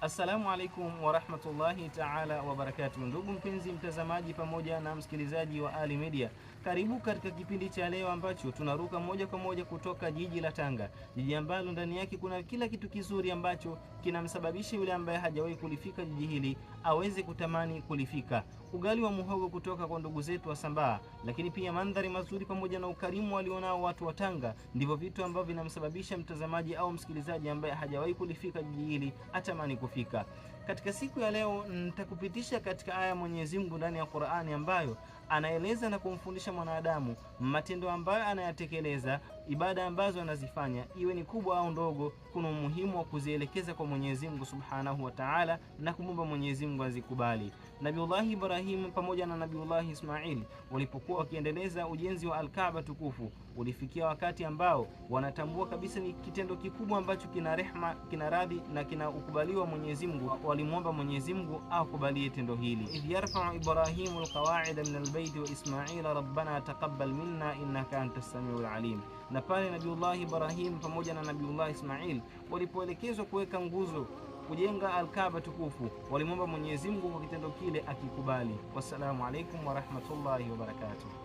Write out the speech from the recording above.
Assalamu alaikum warahmatullahi taala wabarakatuh. Ndugu mpenzi mtazamaji pamoja na msikilizaji wa Ali Media, karibu katika kipindi cha leo ambacho tunaruka moja kwa moja kutoka jiji la Tanga, jiji ambalo ndani yake kuna kila kitu kizuri ambacho kinamsababisha yule ambaye hajawahi kulifika jiji hili aweze kutamani kulifika. Ugali wa muhogo kutoka kwa ndugu zetu wa Sambaa, lakini pia mandhari mazuri pamoja na ukarimu walionao watu wa Tanga, ndivyo vitu ambavyo vinamsababisha mtazamaji au msikilizaji ambaye hajawahi kulifika jiji hili atamani kufika. Katika siku ya leo nitakupitisha katika aya ya Mwenyezi Mungu ndani ya Qur'ani ambayo anaeleza na kumfundisha mwanadamu matendo ambayo anayatekeleza, ibada ambazo anazifanya, iwe ni kubwa au ndogo, kuna umuhimu wa kuzielekeza kwa Mwenyezi Mungu Subhanahu wa Ta'ala na kumwomba Mwenyezi Mungu azikubali. Nabiullahi Ibrahim pamoja na Nabiullahi Ismail walipokuwa wakiendeleza ujenzi wa Al-Kaaba tukufu, ulifikia wakati ambao wanatambua kabisa ni kitendo kikubwa ambacho kina rehma, kina radhi na kina ukubaliwa Mwenyezi Mungu. Walimwomba Mwenyezi Mungu akubalie tendo hili. Idh yarfa'u Ibrahimu alqawaida min albayti wa Ismaila rabbana taqabbal minna innaka antas samiul alim. Na pale Nabiullahi Ibrahim pamoja na Nabiullahi Ismail walipoelekezwa kuweka nguzo kujenga Al-Kaaba tukufu, walimwomba Mwenyezi Mungu kwa kitendo kile akikubali. Wassalamu alaikum warahmatullahi wabarakatuh.